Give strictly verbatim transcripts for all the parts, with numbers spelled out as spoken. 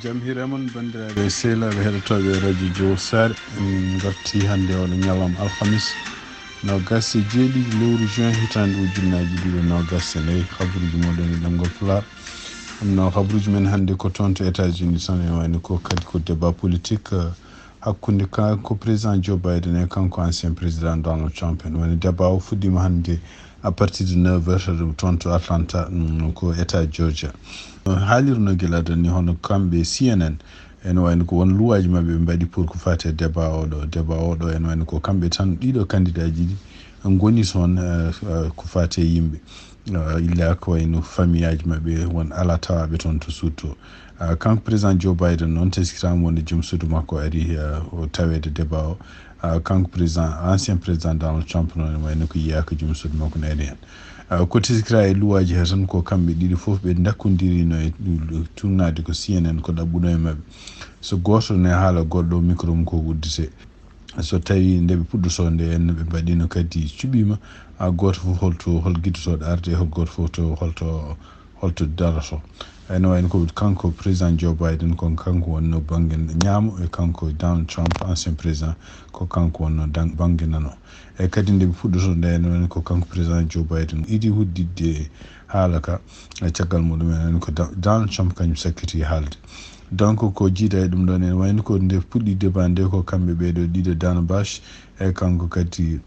Jam hiire mon, banndiraaɓe e sehilaaɓe heɗotooɓe Radio Djowol Saare. En ngartii hannde oɗo ñalawma alhamis, noogas e jeeɗiɗi lewru juin, hitaande ujunnaaji ɗiɗi noogas e nayi. Habruuji mooɗon e ɗemngal Pulaar. Ɗum noon, habruuji men hannde ko toon to États-Unis tan, ene wayno ko kadi ko débat politique, eh, hakkunde kanko président Joe Biden e kanko ancien président Donald Trump. Ene wayno débat o fuɗɗiima hannde à partir de neuf heures, ɗum toon to Atlanta, mm, ko État Georgia. No haalirnoo gila adan ni, hono kamɓe C N N, ene wayno ko won luwaaji maɓɓe ɓe mbaɗi pour ko faati e débat oɗo. Débat oɗo ene wayno ko kamɓe tan, ɗiɗo candidat ji ɗi ngoni toon, eh, eh, ko faati e yimɓe. Eh, illa ko wayno famiyaaji maɓɓe won alaa tawaaɓe toon to suudu to. Eh, kanko président Joe Biden noon, teskitaama wonde joom suudu makko ari, eh, o taweede débat o. Ah, kanko président, ancien président Donald Trump noon, ene wayno ko yiyaaka joom suudu makko no ari heen. Ah, ko teskitiraa e luwaaji he tan, ko kamɓe ɗiɗi fof ɓe ndakkondirino e tuugnaade ko C N N ko ɗaɓɓuno e maɓɓe. So gooto ne haala, goɗɗo micro mum ko udditee. So tawii nde ɓe puɗɗotoo nde, en ɓe mbaɗiino kadi cuɓiima, ah, gooto fof holto, hol giddotooɗo arde, hol gooto fof to, holto holto daroto. Ene wayno ko kanko président Joe Biden, ko kanko wonno bannge ñaamo, e kanko Donald Trump, ancien président, ko kanko wonno dan-, bannge nano. E kadi nde ɓe puɗɗoto nde, ene wayno ko kanko président Joe Biden idi hudditde haala ka, e caggal muɗum ene wayno ko Da-, Donald Trump kañum sakkiti haalde. Donc ko jiida e ɗum ɗon, ene wayno ko nde puɗɗi débat nde ko kamɓe ɓeeɗo ɗiɗo, Dana Bash e kanko kadi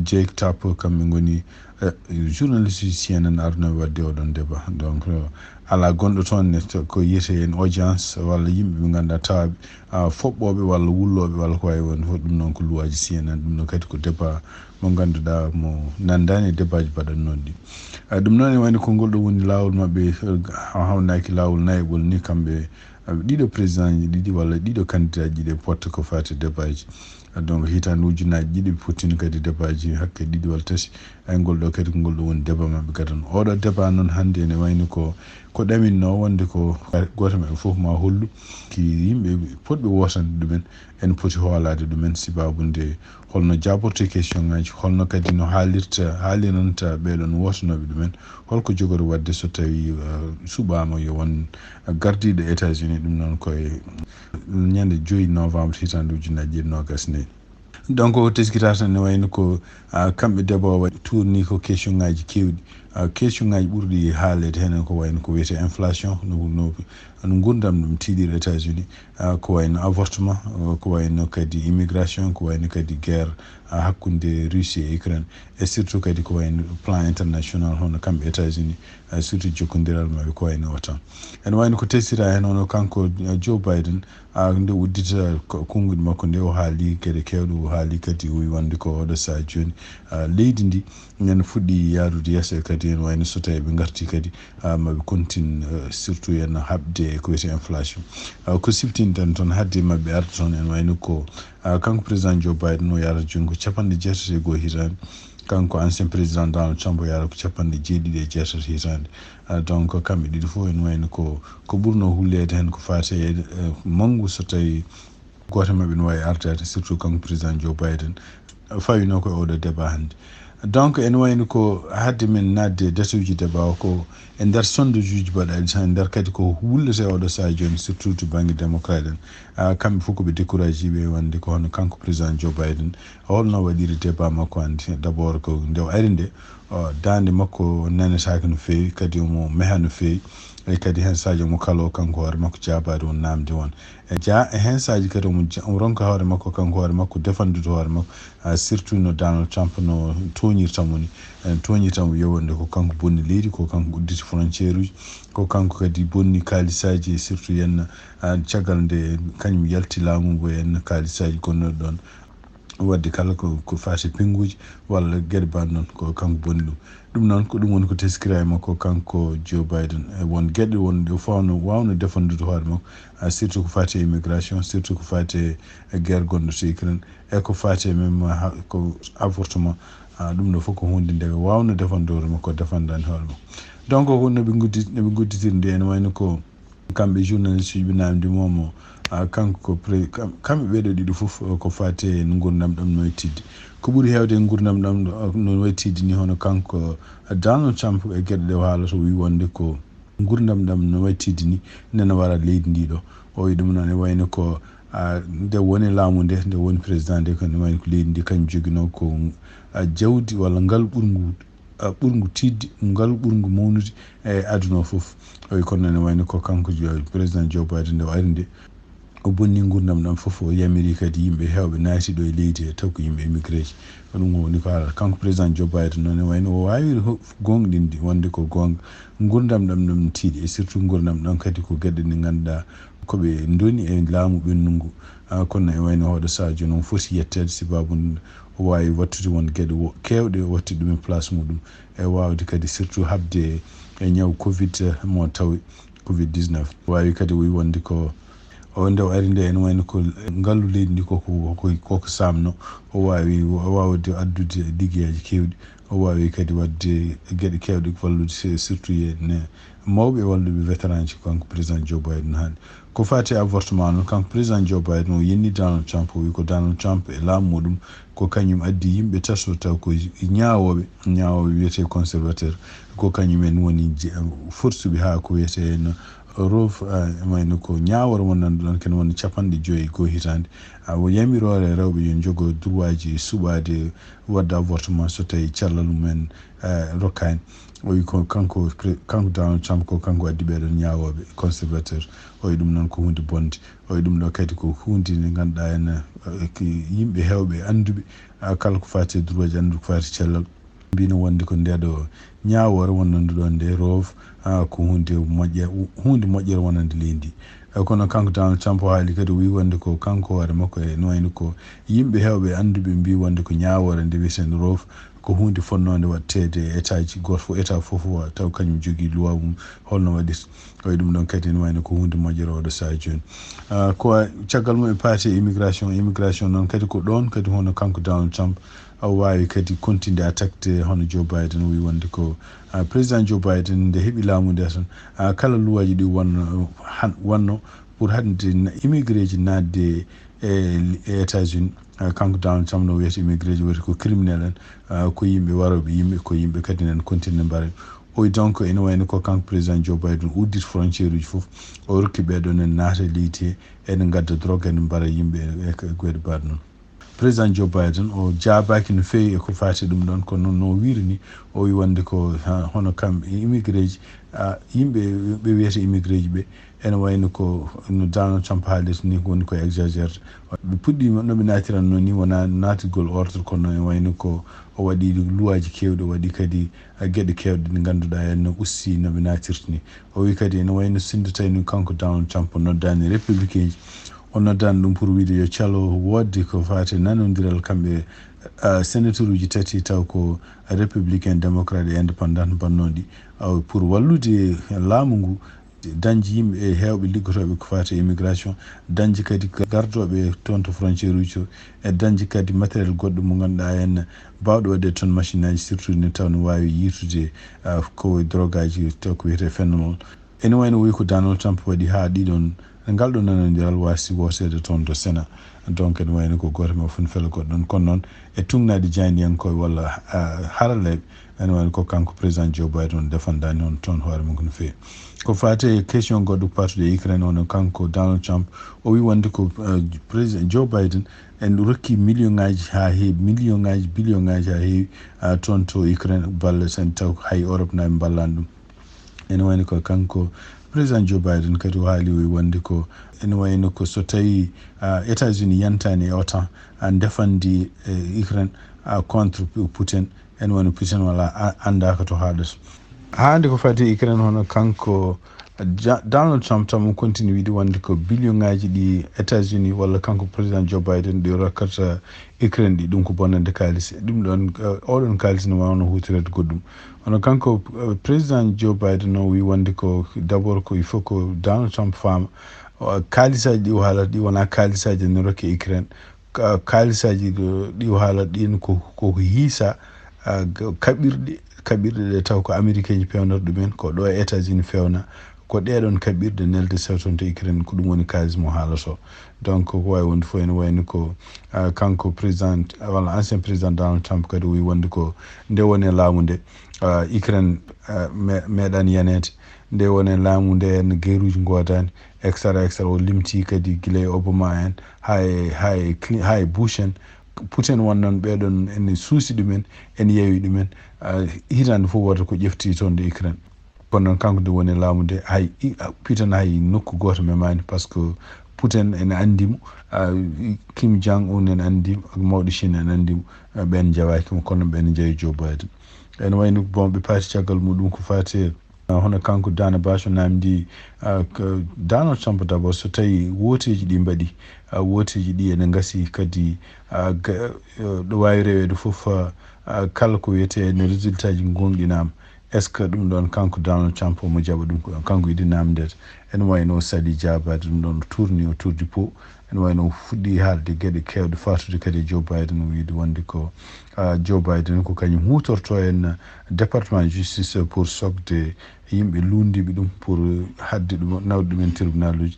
Jake Tapper, kamɓe ngoni, eh, journaliste uji C N N arnooɓe waɗde oɗon débat. Donc, eh, alaa gonɗo toon ne to, ko yiyetee en audience walla yimɓe ɓe ngannduɗaa tawaaɓe, ah, foɓɓooɓe walla wullooɓe walla ko wayi won fof. Ɗum noon ko luwaaji C N N, ɗum noon kadi ko débat mo ngannduɗaa mo nanndaani e débat ji baɗannooɗi ɗi. Ah, ɗum noon ene wayno ko ngol ɗo woni laawol maɓɓe, eh, hawnaaki laawol nayaɓol ni kamɓe, ah, ɗiɗo président ji ɗiɗi walla ɗiɗo candidat ji ɗiɗi potta ko faati débat ji. Donc, hitaande ujunnaaji ɗiɗi ɓe pottino kadi débat ji hakke ɗiɗi walla tati. Ay, ngol ɗo kadi ko ngol ɗo woni débat maɓɓe kadi. Oɗo débat noon hannde ene wayno ko, ko ɗaminno wonde ko gooto maɓɓe fof ma hollu ki yimɓe potɓe wootande ɗumen, ene poti hoolaade ɗumen, sababu nde holno jaaborte question ngaji, holno kadi no haalirta, haaliranta ɓeɗon wootanooɓe ɗumen, holko jogori waɗde so tawi, eh, suɓaama yo won gardiiɗo États-Unis, ɗum noon koye ñande joyi novembre hitaande ujunnaaji ɗiɗi noogas e nayi. Donc, o teskitata ne wayno ko, ah, kamɓe débat o waɗi tourni ko question ngaji keewɗi. Ah, question ngaji ɓurɗi haaleede heen ko wayno ko wiyetee inflation, no, no, no ngurndam ɗum tiiɗiri États-Unis, ah, ko wayno avortement, ah, ko wayno kadi immigration, ko wayno kadi guerre, ah, hakkunde Russie e Ukraine, e surtout kadi ko wayno plan international hono kamɓe États-Unis, ah, surtout jokkondiral maɓɓe ko wayno OTAN. Ene wayno ko teskita heen hono kanko, ah, Joe Biden, ah, nde uddita ko-, konnguɗi makko nde o haali geɗe keewɗe, o haali kadi o wi wonde ko oɗo sahaa jooni, ah, leydi ndi ene fuɗɗi yaarude yeeso e kadi ene wayno so tawi ɓe ngarti kadi, ah, maɓe continue, eh, surtout ene haɓde e ko wiyetee inflation. Ah, ko siftinten toon hadde maɓɓe arde toon ene wayno ko, ah, kanko président Joe Biden o yarata jooni ko capanɗe jeetati e goho hitaande. Kanko ancien président Donald Trump o yarata ko capanɗe jeeɗiɗi e jeetati hitaande. Ah, donc kamɓe ɗiɗi fof ene wayno ko, ko ɓurno hulleede heen ko faati e, eh, manngu so tawi gooto maɓɓe no waawi ardaade, surtout kanko président Joe Biden, fawino ko e oɗo débat hannde. Donc, ene wayno ko hadde men naatde e datuuji débat o, ko e nder sondage uji baɗaaɗi tan, e nder kadi ko wullete oɗo sahaa jooni, surtout to bannge démocrate en. Ah, kamɓe fof ko ɓe découragé ɓe wonde ko hono kanko président Joe Biden, holno waɗiri débat makko hannde. D'abord ko nde o ari nde, o, daande makko nanetaake no feewi, kadi omo meha no feewi. E kadi heen saaji omo kaloo kanko hoore makko jaabaade won naamde won. E ja-, e heen saaji kadi omo ja-, omo ronka hoore makko kanko hoore makko defandude hoore makko, ah, surtout no Donald Trump no tooñirta mo ni. En tooñirta mo wiyee wonde ko kanko bonni leydi, ko kanko udditi frontière uji, ko kanko kadi bonni kaalisaaji, surtout yen, ah, caggal nde kañum yalti laamu ngu, yen kaalisaaji gonnoɗi ɗoon. Waɗde kala ko, ko faati pennguuji walla geɗe mbaɗ noon, ko kanko bonni ɗum. Ɗum noon, ko ɗum woni ko teskira e makko kanko Joe Biden. E won geɗe wonɗe o fawno waawno defandude hoore makko, ah, surtout ko faati e immigration, surtout ko faati e guerre gonɗo to Ukraine, e ko faati e même ha-, ko avortement. Ah, ɗum ɗo fof ko huunde nde o waawno defandude hoore makko, o defandaani hoore makko. Donc, ko no ɓe nguddi-, no ɓe ngudditiri nde, ene wayno ko kamɓe journaliste uji ɓe naamndi mo mo, ah, kanko ko pre-, kam-, kamɓe ɓeeɗo ɗiɗo fof, eh, ko faati e no nguurndam ɗam no wayi tiiɗde. Ko ɓuri heewde e nguurndam ɗam ɗo, ah, no wayi tiiɗde ni, hono kanko, ah, Donald Trump e geɗe ɗe o haalata, o wi wonde ko Nguurndam ɗam no wayi tiiɗde ni, nde no wara leydi ndi ɗo. O wi ɗum noon, e wayno ko, a, nde woni laamu nde, nde woni président nde, ko ne wayno ko leydi ndi kañum joginoo ko, a, jawdi walla ngal ɓurngu, a, ɓurngu tiiɗde, ngal ɓurngu mawnude e aduna o fof. O wi kono noon, e wayno ko kanko jo-, président Joe Biden nde o ari nde, o bonni nguurndam ɗam fof, o yamiri kadi yimɓe heewɓe naati ɗo e leydi he, taw ko yimɓe immigré ji. Ko ɗum woni ko haalata. Kanko président Joe Biden noon, e wayno o waawi ho-, goongɗinde wonde ko goonga. Nguurndam ɗam ɗam tiiɗi, e surtout nguurndam ɗam kadi ko geɗe ɗe ngannduɗaa ko ɓe ndoni e laamu ɓennungu. Ah, kono e wayno hoɗo Sadio noon foti yetteede, sibabu o waawi wattude won geɗe wo-, keewɗe, watti ɗum e place muɗum, e waawde kadi surtout haɓde e ñaw covid mo tawi, covid dix-neuf. Waawi kadi o wi wonde ko o nde o ari nde, ene wayno ko ngalu leydi ndi koko, koko, koko samno. O waawi, o waawde addude liggeyaaji keewɗi. O waawi kadi waɗde geɗe keewɗe ko wallude se-, surtout e ne mawɓe e walluɓe vétéran ji, kanko président Joe Biden hannde. Ko fati avortement noon, kanko président Joe Biden o yenni Donald Trump, o wi ko Donald Trump e laamu muɗum ko kañum addi yimɓe tato taw ko ñaawooɓe, ñaawooɓe wiyetee conservateur, ko kañum en woni je-, forsuɓe haa ko wiyetee no Roe, ah, wayno ko ñaawore wonande ɗon, kene woni capanɗe joyi e goo hitaande. Ah, o yamiroore rewɓe yo njogo droit ji suɓaade waɗde avortement so tawi cellal mumen, ah, rokkaani. O wi ko kanko, pre-, kanko Donald Trump ko kanko addi ɓeɗon ñaawooɓe conservateur. O wi ɗum noon ko huunde bonde. O wi ɗum ɗo kadi ko huunde nde ngannduɗaa en, eh, ki yimɓe heewɓe annduɓe, ah, kala ko faati e droit ji, annduɓe ko faati e cellal. Mbino wonde ko nde ɗo ñaawoore wonande ɗon nde Roe, ah, ko huunde moƴƴere, huunde moƴƴere wonande leydi ndi. Eh, kono kanko Donald Trump o haali kadi, o wi wonde ko kanko hoore makko e no wayno ko yimɓe heewɓe annduɓe mbi wonde ko ñaawoore nde wiyeten Roe ko huunde fotnonde waɗteede e état ji, gooto fof, état fof wa-, taw kañum jogii loi mum, holno waɗirta. O wi ɗum ɗon kadi ne wayno ko huunde moƴƴere oɗo sahaa jooni. Ah, ko caggal mum e paati e immigration, immigration noon kadi ko ɗoon kadi hono kanko Donald Trump o waawi kadi continude attaquede hono Joe Biden. O wi wonde ko, ah, président Joe Biden nde heɓi laamu nde tan, ah, kala luwaaji ɗi wonno, han-, wonno pour hannde na-, immigré ji naatde e, e États-Unis. Ah, kanko Donald Trump no wiyata immigré ji woni ko criminel en, ah, ko yimɓe warooɓe yimɓe, ko yimɓe kadi nen continue mbara. O wi donc ene wayno ko kanko président Joe Biden udditi frontière uji fof, o rokki ɓeɗo nen naata leydi he, ene ngadda drogue, ene mbara yimɓe e, e, e ko wayi no ɗum. Président Joe Biden o jaabaaki no feewi e ko faati ɗum ɗon, kono no wiiri ni, o wi wonde ko, ha, hono kam immigré ji, ah, yimɓe ɓe wiyata immigré ji ɓe, ene wayno ko no Donald Trump haalirta ni, woni ko exagéré. Ɓe puɗɗiima no ɓe naatiranno ni, wona naatgol ordre, kono ene wayno ko o waɗi luwaaji keewɗi, o waɗi kadi, ah, geɗe keewɗe ɗe ngannduɗaa en no usti no ɓe naatirta ni. O wi kadi ene wayno sinno tawi ni kanko Donald Trump noddaani républicain ji, o noddaani ɗum pour wiide yo calo woodde ko faati nanondiral kamɓe, ah, sénateur uji tati taw ko républicain, démocrate e indépendant mbannooɗi, ah, pour wallude laamu ngu, dañde yimɓe e heewɓe liggotooɓe ko faati e immigration, dañde kadi gardooɓe toon to frontière uji to, e dañde kadi matériel goɗɗo mo ngannduɗaa en baawɗo waɗde toon machine aji, surtout nde taw no waawi yiytude, ah, ko drogue aji taw ko wiyetee phénomène. Ene wayno o wi ko Donald Trump waɗi haa ɗiɗon, ngal ɗo nanondiral waasi wooseede toon to Sénat. Donc ene wayno ko gooto mo fun fela goɗɗo ɗon. Kono noon e tugnaade jaayndiyankooɓe walla, ah, haralleeɓe, ene wayno ko kanko président Joe Biden on defandaani on toon hoore mum ko no feewi. Ko faati e question goɗɗo paatude e Ukraine, hono kanko Donald Trump o wi wonde ko, ah, président Joe Biden en rokki million ngaji haa heewi, million ngaji, billion ngaji haa heewi, ah, toon to Ukraine, balle sen taw hay Europe na mballani ɗum. Ene wayno ko kanko président Joe Biden kadi o haali, o wi wonde ko ene wayno ko so tawi, ah, États-Unis yantaani e OTAN, ah, defandi, eh, Ukraine, ah, contre Pu-, Putin, ene wayno Putin wala a-, annda ko to haaɗata. Haa nde ko faati Ukraine, hono kanko Ja-, Donald Trump tan mo continue wiide wonde ko billion ngaji ɗi États-Unis walla kanko président Joe Biden ɗi rokkata Ukraine ɗi, ɗum ko bonnande kaalis. Ɗum ɗon, eh, oɗon kaalis no wawno hutorede goɗɗum. Kono kanko, eh, président Joe Biden o wi wonde ko d'abord ko il faut ko Donald Trump faama, o, kaalisaji ɗi o haalata ɗi wona kaalisaji no rokke Ukraine. Ka-, kaalisaji ɗo, ɗi o haalata ɗin ko, ko, ko hiisa, ah, g-, kaɓirɗe, kaɓirɗe ɗe taw ko Amérique ji pewnata ɗumen, ko ɗo e États-Unis fewna. Ko ɗeɗon kaɓirɗe nelde sewton to Ukraine, ko ɗum woni kaalis mo haalato. Donc, ko wawi wonde fof ene wayno ko, ah, kanko président, walla ancien président Donald Trump kadi o wi wonde ko nde woni e laamu nde, ah, Ukraine, ah, me-, meeɗani yaneede. Nde woni laamu nde en geruuji ngoodani, et cetera, et cetera. O limti kadi gila e Obama en, haa e, haa e Cli-, haa e Bush en, Putin won noon ɓeɗon ene suusi ɗumen, ene yewi ɗumen. Ah, hitaande fof wooda ko ƴefti toon ɗo Ukraine. Kono noon kanko nde woni laamu nde, hay i-, a-, Putin hay nokku gooto memaani, par ce que Putin ene anndi mo, ah, Kim Jong Un ene anndi mo, ak mawɗo Chine ene anndi mo, ah, ɓeen njawaaki mo, kono ɓeen njawi Joe Biden. Ene wayno, bon, ɓe paati caggal muɗum ko faati e, ah, hono kanko Dana Bash o namdi, ah, ko Donald Trump d'abord, so tawi wooteeji ɗi mbaɗi, ah, wooteeji ɗi ene ngasi kadi, ah, ga-, eh, ɗo waawi reweede fof, ah, ah, kala ko wiyetee no résultat ji ngoongɗinaama. Est-ce que ɗum ɗoon kanko Donald Trump omo jaɓa ɗum ko ɗoon? Kanko yiɗi naamndeede. Ene wayno o sali jaabaade ɗum ɗoon, o tuurni, o tuurdi po. Ene wayno o fuɗɗi haalde geɗe keewɗe faatude kadi e Joe Biden, o wiide wonde ko, ah, Joe Biden ko kañum huutorto en département justice pour sokde yimɓe luundiiɓe ɗum pour haɗde ɗum, nawde ɗum en tribunal uji.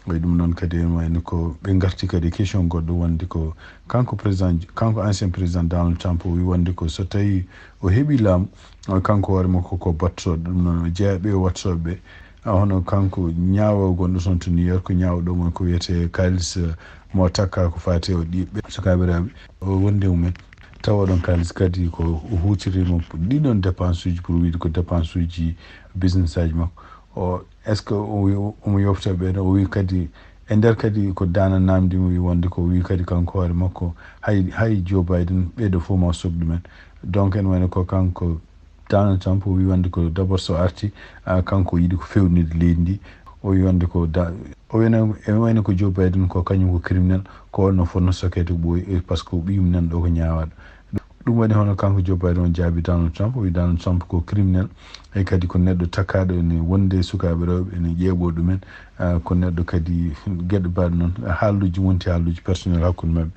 Way ɗum noon kadi ene wayno ko ɓe ngarti kadi question goɗɗo wonde ko kanko président, kanko ancien président Donald Trump o wi wonde ko so tawi o heɓi laamu, ah, kanko hoore makko ko battoɗo ɗum noon o jeeya ɓe o wattoɓe ɓe. Ah, hono kanko ñaawo gonɗo toon to New York, ñaawo ɗo mon ko wiyetee kaalis, eh, mo takka ko faati o ɗi ɓe sukaaɓe rewɓe. O wonde mumen. Tawa ɗon kaalis kadi ko o huutirimo ɗiɗon dépense uji pour wiide ko dépense uji business aji makko. O, est-ce que o wi-, omo yofta ɓeɗo? O wi kadi, e nder kadi ko Dana namdi mo wi wonde ko wi kadi kanko hoore makko, hay, hay Joe Biden, ɓeɗo fof ma sokɗu men. Donc, ene wayno ko kanko Donald Trump o wi wonde ko d'abord so arti, ah, kanko yiɗi ko fewnide leydi ndi. O wi wonde ko da-, o wiyno, ene wayno ko Joe Biden ko kañum ko criminel, ko on no fotno sokeede ko ɓooyi, eh, par ce que ko ɓiyum nan ɗo ko ñaawaɗo. Ɗum waɗi hono kanko Joe Biden o jaabi Donald Trump, o wi Donald Trump ko criminel, e kadi ko neɗɗo takkaaɗo ene wonde e sukaaɓe rewɓe, ene ƴeeɓoo ɗumen, ah, ko neɗɗo kadi geɗe mbaɗe noon, haalluuji wonti haalluuji personnel hakkunde maɓɓe.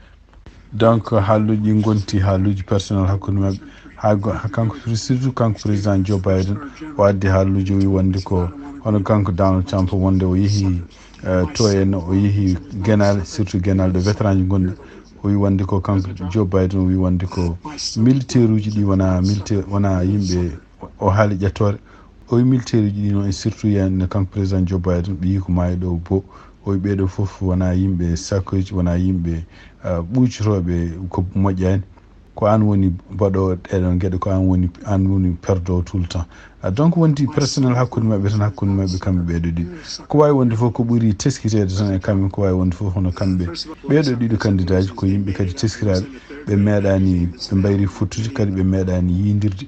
Donc, haalluuji ɗi ngonti haalluuji personnel hakkunde maɓɓe. Haa go-, haa kanko, surtout kanko président Joe Biden, o addi haalluuji, o wi wonde ko hono kanko Donald Trump wonde o yehi, eh, to en, o yehi genaale, surtout genaale ɗo vétéran ji ngonɗi. O wi wonde ko kanko Joe Biden, o wi wonde ko militaire uji ɗi wona militaire, wona yimɓe o haali ƴettoore. O wi militaire uji ɗi noon, e surtout yen no kanko président Joe Biden, ɓe yii ko maayi ɗo bo. O wi ɓeeɗo fof wona yimɓe sakkoyji, wona yimɓe, ah, ɓuucotooɓe ko moƴƴaani. Ko aan woni baɗoowo ɗeɗon geɗe, ko aan woni, aan woni perdoowo tout le temps. Ah, donc wonti personnel hakkunde maɓɓe tan, hakkunde maɓɓe kamɓe ɓeeɗo ɗiɗo. Ko waawi wonde fof ko ɓuri teskiteede tan e kamɓe, ko waawi wonde fof hono kamɓe. Ɓeeɗo ɗiɗo candidat ji ko yimɓe kadi teskiraaɓe, ɓe meeɗaani, ɓe mbayri fottude, kadi ɓe meeɗaani yiindirde.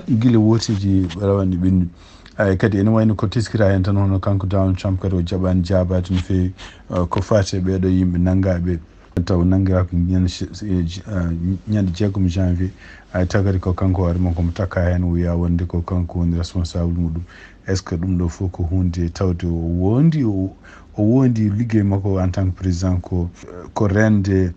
Gila wooteeji rawane ɓennuɗi. Ay, kadi ene wayno ko teskira heen tan, hono kanko Donald Trump kadi o jaɓaani jaabaade no feewi, eh, ko faati e ɓeeɗo yimɓe nanngaaɓe. Taw nanngiraaka ñande, eh, j-, eh, ñande jeegom janvier. Ay, taw kadi ko kanko hoore makko mo takka heen, o wiya wonde ko kanko woni responsable muɗum. Est-ce que ɗum ɗo fof ko huunde tawde o wondi, o, o wondi liggey makko en tant que président ko, ko rende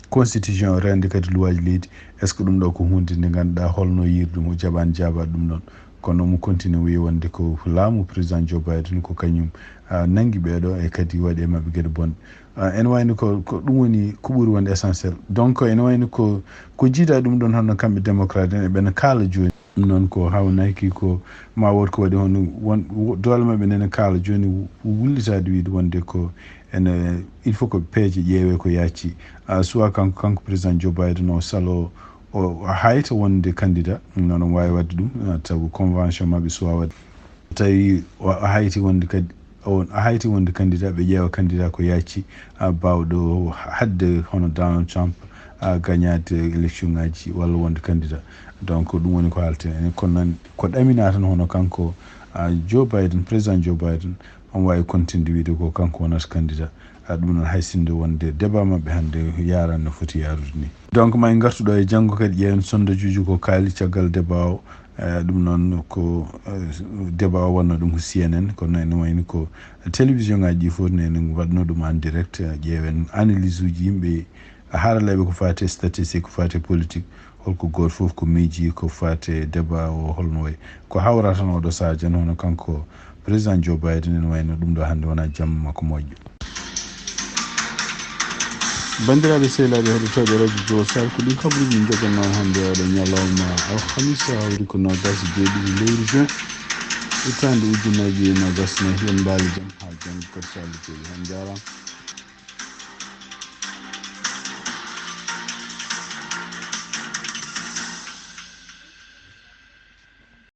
constitution o, rende kadi luwaaji leydi? Est-ce que ɗum ɗo ko huunde nde ngannduɗaa holno yiiri ɗum, o jaɓaani jaabaade ɗum ɗoon? Kono omo continue wiya wonde ko laamu président Joe Biden ko kañum, ah, nanngi ɓeeɗo e kadi waɗi e maɓɓe geɗe bonɗe. Ah, ene wayno ko, ko ɗum woni ko ɓuri wonde essentiel. Donc, ene wayno ko, ko jiida ɗum ɗoon hono kamɓe démocrate en, eɓena kaala jooni. Ɗum noon ko haawnaki ko ma wood ko waɗi hono won, wo-, doole maɓɓe nene kaala jooni wu-, wullitaade wiide wonde ko ene, il faut ko peeje ƴeewe ko yaaccii. Ah, soit kanko, kanko président Joe Biden o salo, o, o hayta wonde candidat, ɗum noon omo waawi waɗde ɗum, ah, tawi convention maɓɓe suwaa waɗde. Tawi o, o hayti wonde kadi, o, o hayti wonde candidat, ɓe ƴeewa candidat ko yaaccii, ah, baawɗo haɗde hono Donald Trump, ah, gañaade élection ngaji walla wonde candidat. Donc, ɗum woni ko haalten enen. Kono noon, ko ɗaminaa tan hono kanko, ah, Joe Biden, président Joe Biden, omo waawi continde wiide ko kanko wonata candidat. Ah, ɗum noon, hay sinno wonde débat maɓɓe hannde yaran no foti yarude ni. Donc, ma en ngartu ɗo e janngo kadi, ƴeewen sondajuuji ko kaali caggal débat o. Eh, ɗum noon ko, eh, débat o wonno ɗum ko C N N, kono ene wayni ko télévision ngaji ɗi fof ne, ne mbaɗno ɗum en direct, eh, ƴeewen analyse uji yimɓe, haralleeɓe ko faati e statistique, ko faati e politique, holko gooto fof ko miiji, ko faati e débat o holno wayi. Ko hawra tan oɗo sahaa jan, hono kanko président Joe Biden, ene wayno ɗum ɗo hannde wona jamma makko moƴƴo. Banndiraaɓe sehilaaɓe heɗotooɓe Radio Jowol Sahel, ko ɗin kabaruuji min njogannoo hannde e oɗo ñalawma alhamisa, hawri ko noogaas e jeeɗiɗi lewru juin. Hitaande ujunnaji e nogas nayi, en mbaali jam haa janngo kadi so Allah jaɓi. On njaaraama.